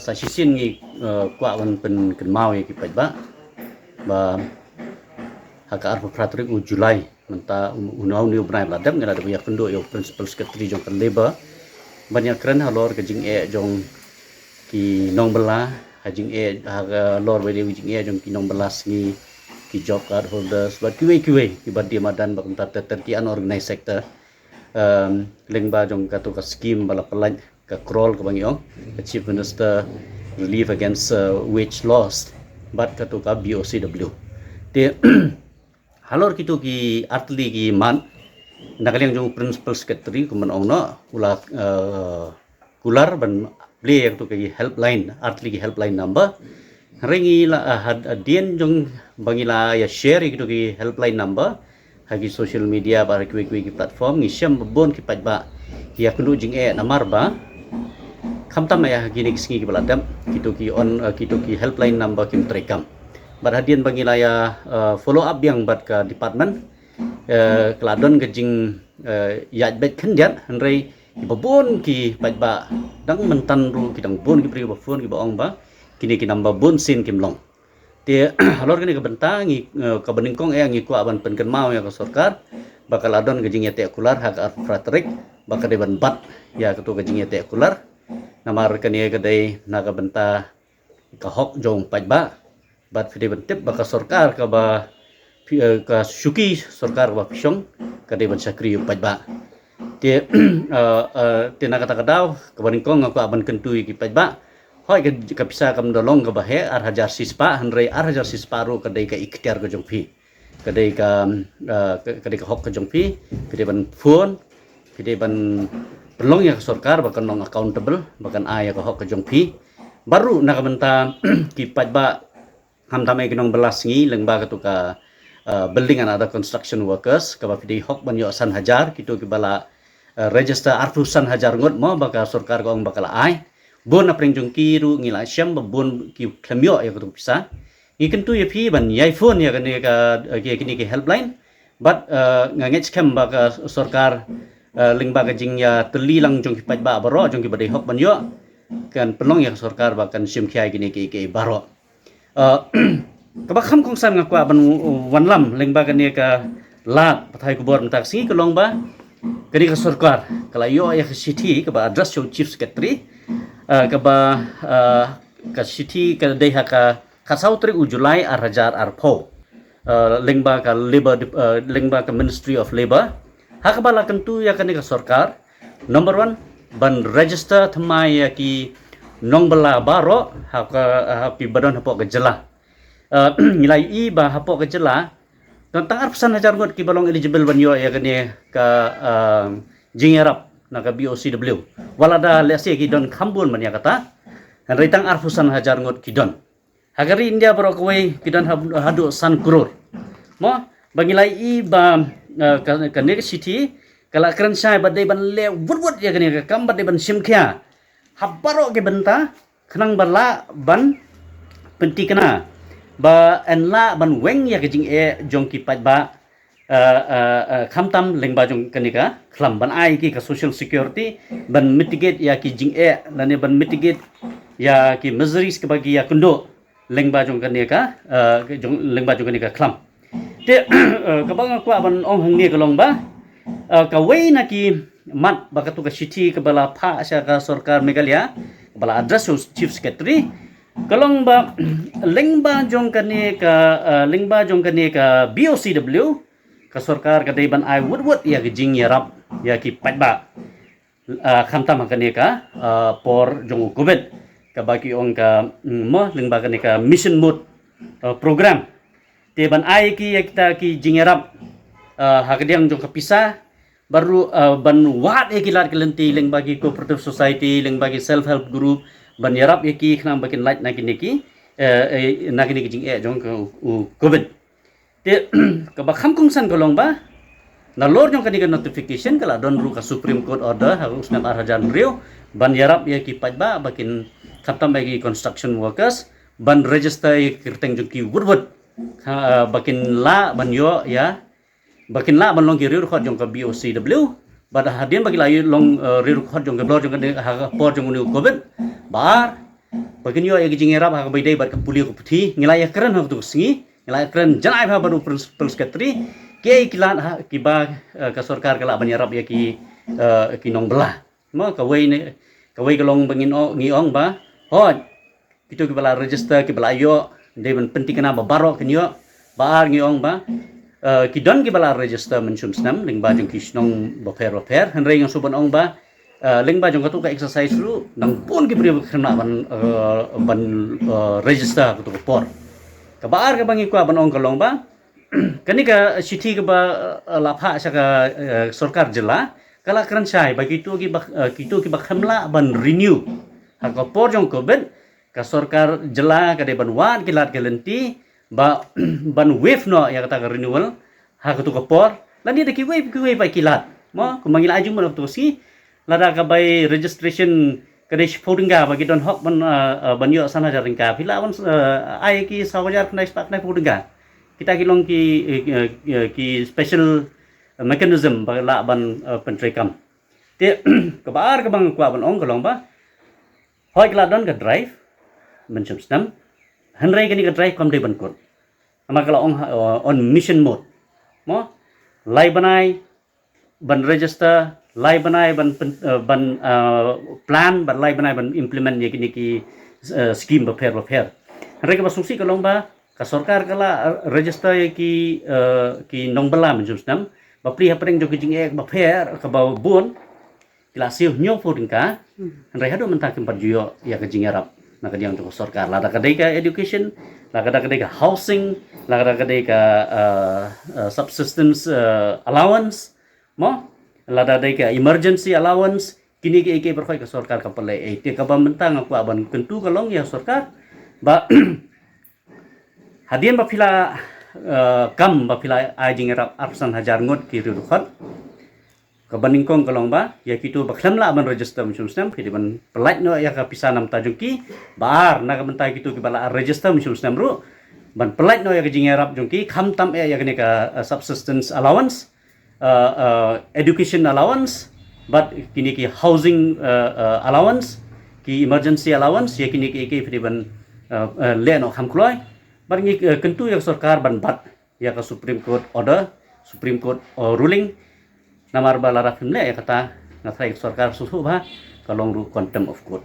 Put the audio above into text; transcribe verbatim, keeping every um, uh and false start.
Ta shisien ngi, eh, kwah ban pynkynmaw ïa ki paidbah ba ha ka arphew phra tarik u July mynta, u, u nau ni u bnai ba la dep, ngi la dep ïakynduh ïa u Principal Secretary jong ka Labour ban ïakren halor ka jingeh jong ki nongbylla, ha jingeh, halor ba dei ka jingeh jong ki nongbylla sngi, ki job card holders bad kiwei kiwei kiba die madan, ba kumta ter ter ki unorganized sector. Um, lyngba jong katu ka scheme ba la pyllait, ka crawl kaba ngi ong, ka Chief Minister Relief Against, uh, Wage Loss bad katu ka B O C W. Te halor kitu ki artylli ki mat, na ka liang jong u Principal Secretary kumba ong noh, u la, uh, kular ban plie ïa katu ki helpline, artylli ki helpline number. Hynrei ngi la, ah, had-, hadien jong ba ngi la ïa share ïa kitu ki helpline number ha ki social media bad ha kiwei kiwei ki platform, ngi shem ba bun ki paidbah ki ïakynduh jingeh namar ba khamtam ïa ha kine ki sngi kiba la dep, kitu ki on, ah, kitu ki helpline number kim treikam. Bad hadien ba ngi la ïa, ah, follow up biang bad ka department, eh, ka la don ka jing, eh, ïaid beit khyndiat, hynrei kiba bun ki paidbah dang mynta ruh ki dang bun ki briew ba phone kiba ong ba kine ki number bun sien kim long. Te halor kane ka bynta ngi, eh, kaba nyngkong eh ngi kwah ban pynkynmaw ïa ka sorkar ba ka la don ka jingïateh kular ha ka arphew phra tarik, ba ka dei ban bat ïa katu ka jingïateh kular. Namar kane ka dei na ka bynta ka hok jong paidbah. Bad phi dei ban tip ba ka sorkar kaba phi, eh, ka shuki sorkar kaba phi shong ka dei ban shakri ïa u paidbah. Te, eh, eh, te na kata ka daw kaba nyngkong nga kwah ban kyntu ïa ki paidbah. Hooid ka, ka pisa kam da long kaba heh ar hajar shispah, hynrei ar hajar shispah ruh ka dei ka ikhtiar ka jong phi. Ka dei ka, ah, ka, ka dei ka hok ka jong phi, phi dei ban phone, phi dei ban pynlong ïa ka sorkar ba kan long accountable, ba kan ai ïa ka hok ka jong phi. Bad ruh na ka bynta ki paidbah, khamtam ïa ki nongbylla sngi lyngba katu ka, ah, building and other construction workers, kaba phi dei hok ban ïoh san hajar, kitu kiba la, ah, register arphew san hajar ngut mo, ba ka sorkar ka ong ba ka la ai. Bun na pdeng jong ki ruh ngi la shem ba bun ki khlem ïoh ïa katu ka pisa. Ngi kyntu ïa phi ban ïai phone ïa kane ka, ïa kine ki helpline. Bad, eh, nga ngeit skhem ba ka sorkar, eh, lyngba ka jingïatylli lang jong ki paidbah baroh, jong kiba dei hok ban ïoh, kan pynlong ïa ka sorkar ba kan shim khia ïa kine ki, ki baroh. Eh, kaba kham kongsan nga kwah ban wanlam lyngba kane ka lad pathai khubor mynta ka sngi ka long ba kane ka sorkar ka la ïoh ïa ka shithi kaba address sha u Chief Secretary, eh, kaba, eh, ka shithi ka dei ha ka khatsaw tarik u July ar hajar arphew, eh, lyngba ka Labour Dep-, eh, lyngba ka Ministry of Labour. Ha kaba la kyntu ïa kane ka sorkar, number one, ban register thymmai ïa ki nongbylla baroh ha ka, ha ki ba don hapoh ka jylla. Eh, ngi la ïohi ba hapoh ka jylla don tang arphew san hajar ngut kiba long eligible ban ïoh ïa kane ka, eh, jingïarap na ka B O C W. Wat la da lehse ki don kham bun ban ïa kata, hynrei tang arphew san hajar ngut ki don. Ha ka ri India baroh kawei ki don ha-, haduh san klur. Mo, ba ngi la ïohi ba, eh, ka, kane ka shithi ka la kren shai ba dei ban leh wut wut ïa kane ka kam, ba dei ban shim khia ha baroh ki bynta khnang ba lah ban pynthikna ba yn lah ban weng ïa ka jingeh jong ki paidbah, eh, eh, eh, khamtam lyngba jong kane ka khlam, ban ai ki ka social security, ban mitigate ïa ki jingeh lane ban mitigate ïa ki miseries kiba ki ïakynduh lyngba jong kane ka, eh, jong, lyngba jong kane ka khlam. Te, eh, kaba nga kwah ban ong hangne ka long ba, eh, kawei na ki mat ba katu ka shithi kaba la phah sha ka sorkar Meghalaya, kaba la address sha u Chief Secretary, ka long ba lyngba jong kane ka, eh, lyngba jong kane ka B O C W, ka sorkar ka dei ban ai wut wut ïa ka jingïarap ïa ki paidbah, ah, khamtam ha kane ka, ah, por jong u Covid, kaba ki ong ka, mm, mo, lyngba kane ka Mission Mode, ah, program. Te ban ai ki ïa kita ki jingïarap, ah, ha ka liang jong ka pisa, bad ruh, ah, ban wad ïa ki lad ki lynti lyngba ki cooperative society, lyngba ki self help group, ban ïarap ïa ki khnang ba kin lait na kine ki, eh, eh, na kine ki jingeh jong ka u, u Covid. Te, kaba kham kongsan ka long ba nalor jong kane ka notification ka la don ruh ka Supreme Court order ha u snem ar hajar hynriew ban ïarap ïa ki paidbah ba kin, khamtam ïa ki construction workers, ban register ïa ki kyrteng jong ki wut wut. Ha, ba kin lah ban ïoh ïa, ba kin lah ban long ki riew dkhot jong ka B O C W. Bad hadien ba ki la ïoh long, eh, riew dkhot jong ka, halor jong ka, ha ka por jong une u Covid. Ba ar, ba kin ïoh ïa ki jingïarap ha kaba ïadei bad ka pule ka puthi. Ngi la ïakren ha katu ka sngi, ngi la ïakren janai bha bad u principal secretary, kiei ki lad ha kiba, eh, ka sorkar ka lah ban ïarap ïa ki, eh, ki nongbylla. Mo, kawei ne, kawei ka long ba ngin ong, ngi ong ba, hooid, kito kiba la register, kiba la ïoh, dei ban pynthikna ba baroh kin ïoh. Ba ar, ngi ong ba, eh, ki don kiba la register mynshum snem lyngba jong ki shnong bapher bapher, hynrei ngi shu ban ong ba, eh, lyngba jong katu ka exercise ruh nang bun ki briew ba khlem lah ban, eh, ban, eh, register katu ka por. Kaba ar kaba ngi kwah ban ong ka long ba, kane ka shithi kaba, eh, la phah sha ka, eh, sorkar jylla, ka la kren shai ba kito kiba, eh, kito kiba khlem lah ban renew ha ka por jong covid, ka sorkar jylla ka dei ban wad ki lad ki lynti ba ban waive noh ïa kata ka renewal ha katu ka por. Lane da kiwei kiwei pat ki lad. Mo, kumba ngi la ai jingmut ha katu ka sngi, lada ka bai registration ka dei shiphew tyngka ba ki don hok ban, eh, eh, ban ïoh san hajar tyngka, phi lah ban, eh, ai ki saw hajar khyndai spah khyndaiphew tyngka. Kita ki long ki, eh, eh, eh, ki special mechanism ba lah ban, eh, pyntreikam. Te kaba ar kaba nga kwah ban ong ka long ba, hooid, ka la don ka drive mynshum snem, hynrei kane ka drive kam dei ban kut. Namar ka la ong ha, uh, on mission mode. Mo, lai bnai ban register, lai bnai ban pyn-, uh, ban, uh, plan, bad lai bnai ban implement ïa kine ki, uh, scheme bapher bapher. Hynrei kaba sngewsih ka long ba ka sorkar ka la, uh, register ïa ki, uh, ki nongbylla mynshum snem, bapli hapdeng jong ki jingeh bapher kaba bun, ki la siew hynñiewphew tyngka, hynrei haduh mynta kim pat ju ïoh ïa ka jingïarap na ka liang jong ka sorkar. Lada ka dei ka education, lada ka dei ka housing, lada ka dei ka, uh, uh, subsistence, uh, allowance, mo, lada dei ka emergency allowance, kine kiei kiei baroh ka sorkar kam pat leh ei. Te kaba mynta nga kwah ban kyntu ka long ïa sorkar ba hadien ba phi la, eh, kam ba phi la ai jingïarap arphew san hajar ngut ki riewdkhot, kaba nyngkong ka long ba ïa kito ba khlem lah ban register mynshum snem, phi dei ban pyllait noh ïa ka pisa namta jong ki. Ba ar, na ka bynta kito kiba la register mynshum snem ruh, ban pyllait noh ïa ka jingïarap jong ki, khamtam eh ïa kane ka, eh, subsistence allowance, uh, uh, education allowance, bad kine ki housing, uh, uh, allowance, ki emergency allowance, ïa kine ki, ki phi dei ban, uh, uh, leh noh kham kloi. Bad ngi, uh, kyntu ïa ka sorkar ban bat ïa ka Supreme Court order, Supreme Court, uh, ruling. Namar ba lada phim leh ïa kata, nga tharai ka sorkar sngewthuh ba ka long ruh contempt of court.